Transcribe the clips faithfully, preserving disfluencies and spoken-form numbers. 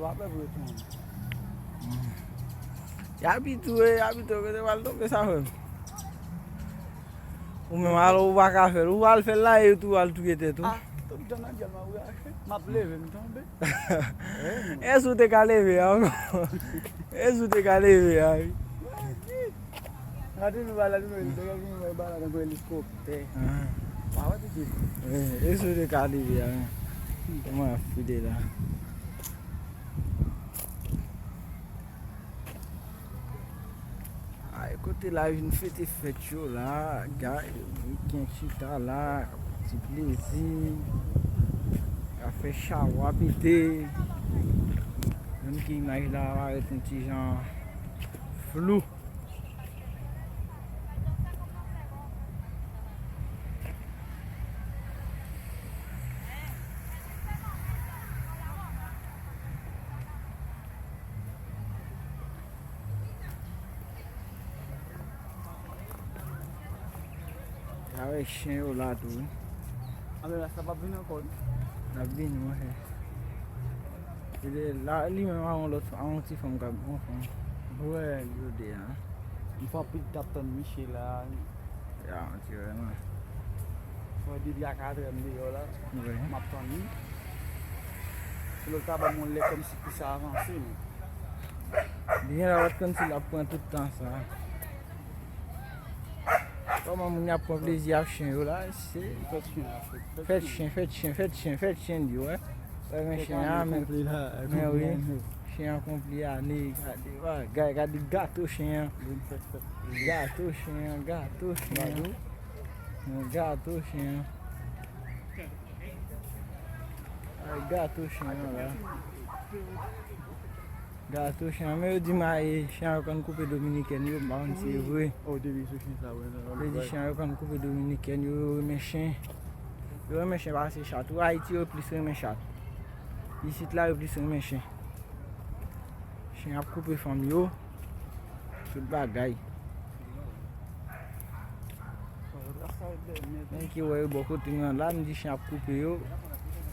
W ap wè pou yo tonbe. Y ap tou, y ap tou, kote w al tonbe sa menm? Ou menm al, ou pa ka fè l. Ou al fè l la, e tou al touye tèt ou. Ah, tout jan nan dyèl m ap rache. M ap leve, m tonbe. Èske ou te ka leve a ankò? Èske ou te ka leve a, wi? Gade nou ba la, nou wè, nou te gen yon ba la, tankou elikoptè. Ah. Pa wè pitit. Wi, èske ou te ka leve a, wi? Kòman y ap file la? Ay, kote la vin fete fèt yo la, gay, Dominiken chita la, ti plezi, ka fè chawa pete. Menm ke imaj la parèt yon ti jan flou. Avèk chen yo la tou, wi. Anben la, sa p ap vin ankò, wi. L ap vini, monchè. Se de la, li menm a yon lòt, a yon ti fanm k ap gon fanm. Wè. Jodi a. M fè anpil t ap tann Miche la. Ya, m tire non. Mwen depi a katrè m deyò la. Wi. M ap tann li. Se lè l ta ban m yon lè kòmsi kous sa avanse, men. Li genlè pa t konn si l ap pran tout tan sa. Kòman moun y ap pran plezi ak chen yo la, se fèt chen, fèt chen, fèt chen, fèt chen, fèt chen, di wè. Wè, men chen an, men, men wi. Chen an konpli ane, gade bagay, gade gato chen an. Gato chen an, gato chen an. Gato chen an. Ay, gato chen an la. Gato chen an, men yo di m a, e, chen an yo konn koupe dominikèn yo, m pa konn si e vre. Oh, depi sou chen sa, wè, nan. Yo di chen an yo konn koupe dominikèn yo, yo renmen chen. Yo renmen chen pase chat. Ou Ayiti, yo plis renmen chat. Isit la, yo plis renmen chen. Chen ap koupe fanm yo. Tout bagay. Men ki wè yo bò kote m nan la, m di chen ap koupe yo.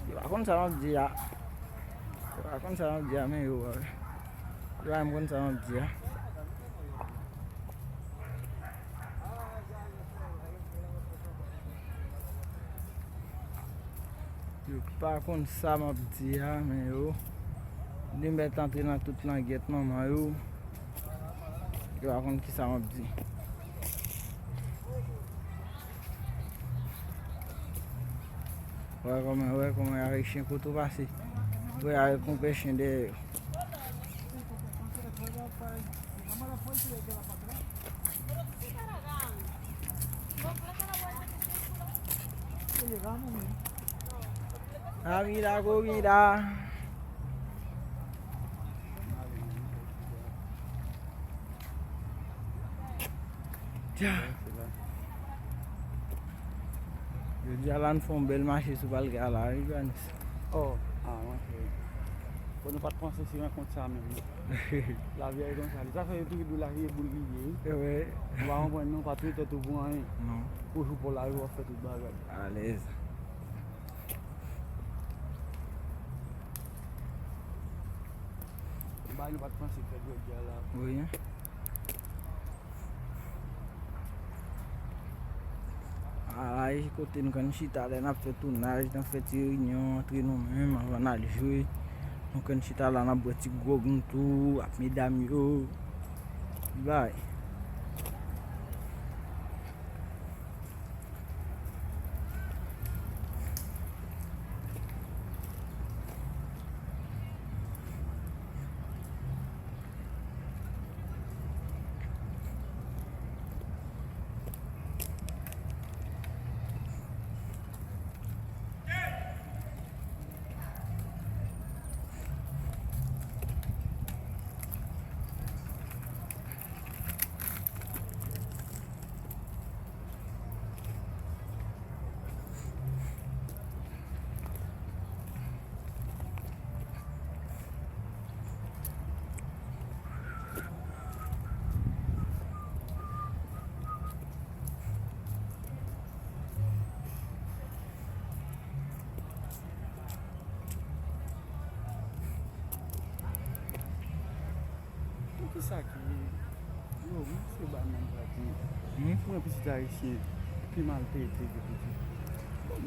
Yo pa konn sa m ap di a. Yo pa konn sa m ap di a, men yo wè. Yo pa menm konn sa m ap di a. Yo pa konn sa m ap di a, men yo. Li mèt antre nan tout langèt manman yo. Yo pa konn ki sa m ap di. Wè kòman, wè kòman y avèk chen kote w pase. Wè y avèk konpè chen dèyè yo. Comida, comida. Jodi a la, n fè yon bèl mache sou Palga la, wi, Johannes. Oh, ah, monchè. Bon, nou pa t panse se rankont sa menm, non. Lavi a e konsa. Li sa fè yo toujou di w lavi e boul li ye, wi. Wi. Ou pa konprann, non, pa touye tèt ou pou anyen. Non. Pou jou pa w la rive, w ap fè tout bagay. Alèz. Bagay nou pa t panse fèt jodi a la. Wi. A la, e kote nou konn chita lè n ap fè tounaj, n ap fè ti reyinyon antre nou menm anvan n al jwe. Nou konn chita la, n ap bwè ti gwòg nou tou ak medam yo. Bay. Sa ki yo, misye ba manm la di, hmm? Mwen pitit ayisyen pi maltrete ke pitit. Bon,